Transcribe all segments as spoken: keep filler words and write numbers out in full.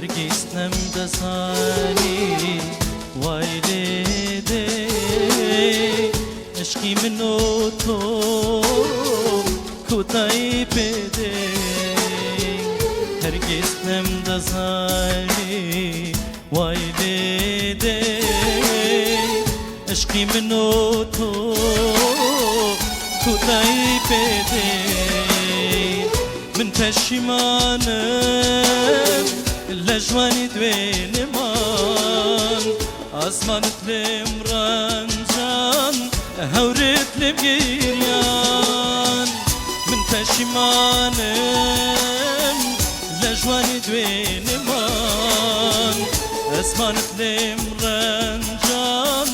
Hergiz nemdezanî way lê dê, eşqî min û to kotayî pê dê. Hergiz nemdezanî way lê dê, eşqî min û to kotayî pê dê. Min peşîman im le ji wanî di wê niman. Asmanit lêm rencan, hewrit lêm giryan. Min peşîman im le ji wanî di wê niman. Asmanit lêm rencan,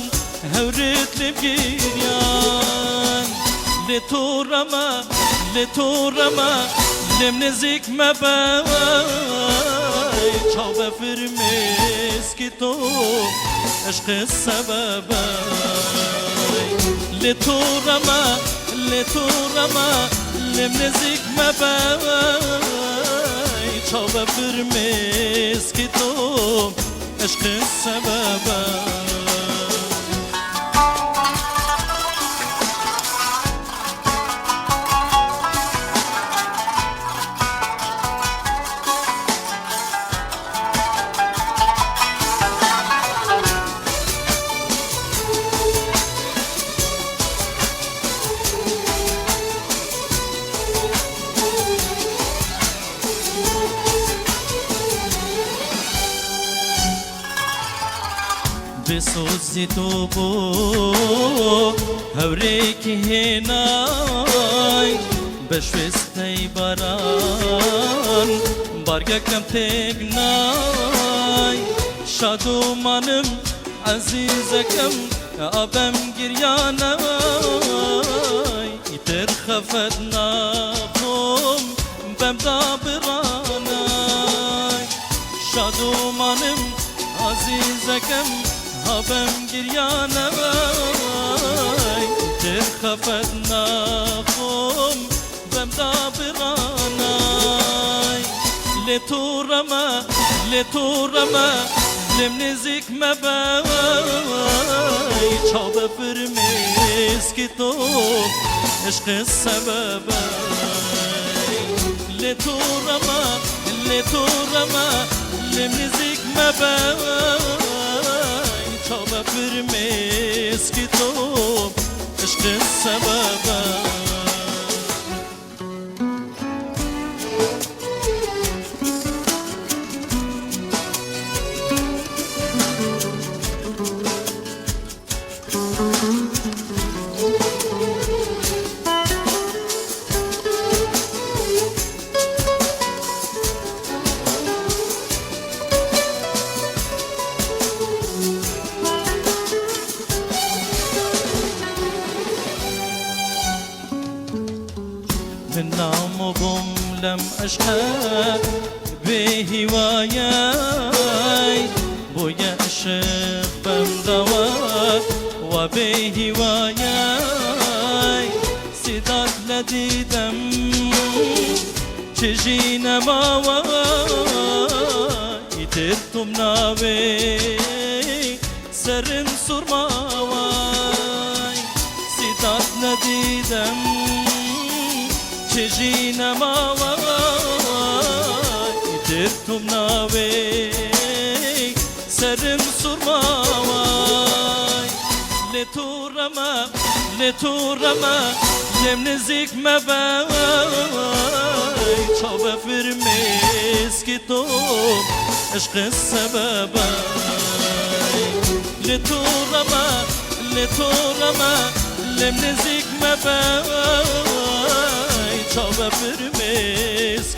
hewrit lêm giryan. Lê to reme, lê to reme, lêm nêzîk mebe. Çaw be firmêskî to, eşqê sebebe. Lê to reme, lê to reme, lêm nêzîk mebe. Çaw be firmêskî to, eşqê sebebe. Bi sozî to bo hewrêkî hênay, beşwêstey baran, bargekem têk nay. Şadomanim, ezîzekem, abem giryanay. Îtir xefet naxwim, bem da biranay. Şadomanim, ezîzekem, ha bem giryanay. Îtir xefet naxwim, bem da biranay. Lê to reme, lê to reme, lêm nêzîk mebe. Çaw be firmêskî to, eşqê sebebe. Lê to reme, lê to reme, lêm nêzîk mebe. Çaw be firmêskî to, eşqê sebebe. Min namo bom lem eşqe bê hîwayey, boye eşiq bem dawa wa bê hîwayey. Sîdat nedîdem çi jî nemawa, îtir tom navê serin surmaway. Sîdat nedîdem çi jî nemawa, îtir tom navê serin surmaway. Lê to reme, lê to reme, lêm nêzîk mebe. Çaw be firmêskî to, eşqê sebebe. Lê to reme, lê to reme, lêm nêzîk mebe. Çaw be firmêskî